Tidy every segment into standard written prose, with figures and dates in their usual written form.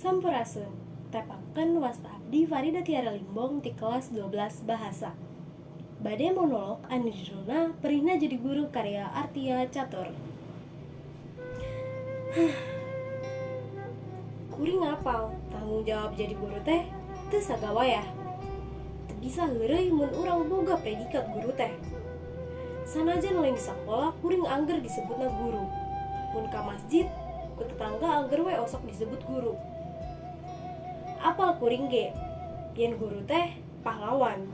Sampurasun. Tepangkeun wasta abdi Farida Tiara Limbong ti kelas 12 Bahasa. Bade monolog anu judulna Perihna Jadi Guru karya Artia Catur. Kuring ngapal tanggung jawab jadi guru teh teu sagawayah. Teu bisa heureuy mun urang boga predikat guru teh. Sanajan lain di sakola kuring angger disebutna guru. Mun ka masjid ku tetangga angger we osok disebut guru. Apal kuring ge yen guru teh pahlawan.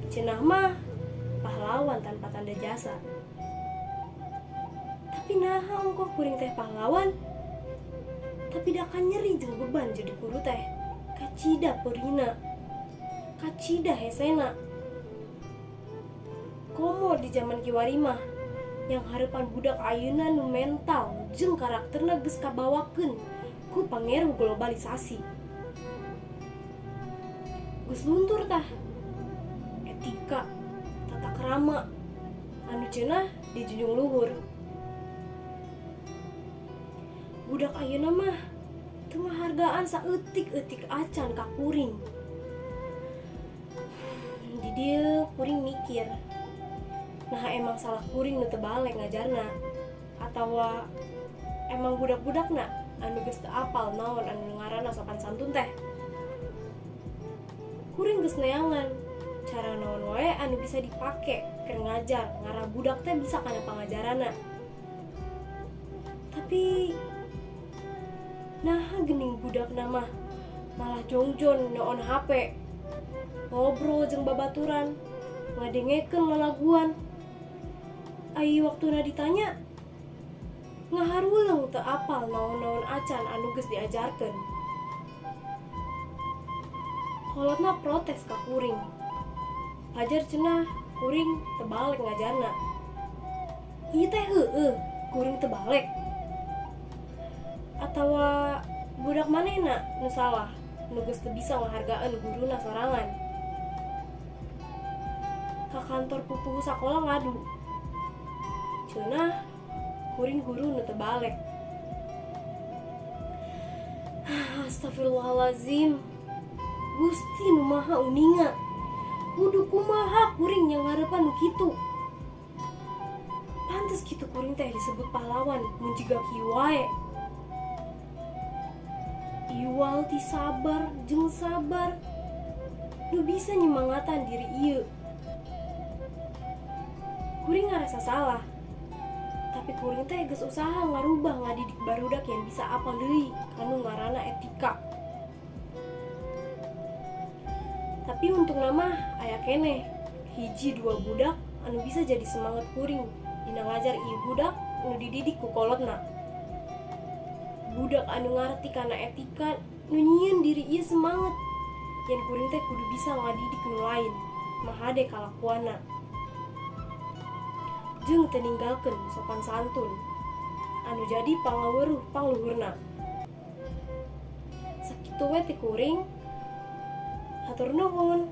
Cenah mah pahlawan tanpa tanda jasa. Tapi naha ongkoh kuring teh pahlawan? Tapi da kan nyeri jeung beban jadi guru teh. Kacida peurina, kacida hesena. Komo di zaman kiwari mah yang hareupan budak ayeuna nu mental jeung karakterna geus kabawakeun ku pangeruh globalisasi. Geus luntur tah etika, tata krama anu cenah dijunjung luhur. Budak ayeuna mah teu ngahargaan saeutik-eutik acan ka kuring. Di dieu kuring mikir, nah emang salah kuring nu teu balek ngajarna atawa emang budak-budakna anu geus teu apal naon anu ngaranna sopan santun teh. Kuring geus neangan cara naon wae anu bisa dipake keur ngajar ngarah budak teh bisa kana pangajaranna. Tapi naha geuning budakna mah malah jongjon neon HP, ngobrol jeung babaturan, ngadengekeun lalaguan. Ai waktuna ditanya ngaharuleung teu apal naon-naon acan anu geus diajarkeun. Kolotna protes ka kuring. Pajar cenah kuring teu balek ngajarna. Ieu teh heueuh kuring teu balek. Atawa budak manehna nu salah, nu geus teu bisa ngahargaan guruna sorangan. Ka kantor pupuhu sakola ngadu. Cenah kuring guru nu teu balek. Astagfirullahalazim. Gusti nu maha uninga. Kudu kumaha kuring yang ngarepan nu kitu. Pantes kitu kuring teh disebut pahlawan mun jiga kieu wae. Iwal ti sabar jeung sabar nu bisa nyemangatan diri ieu. Kuring ngarasa salah. Tapi kuring teh geus usaha ngarubah ngadidik barudak yang bisa apal deui kanu ngaranna etika. Tapi untuk nama aya keneh hiji dua budak anu bisa jadi semangat kuring dina ngajar ieu budak nu dididik ku kolotna. Budak anu ngarti kana etika nu nyieun diri ieu semangat yen kuring teh kudu bisa ngadidik nu lain mahade kalakuanna. Jeung teu ninggalkeun sopan santun anu jadi pangaweruh pangluhurna. Sakitu we ti kuring. Hatur nuhun.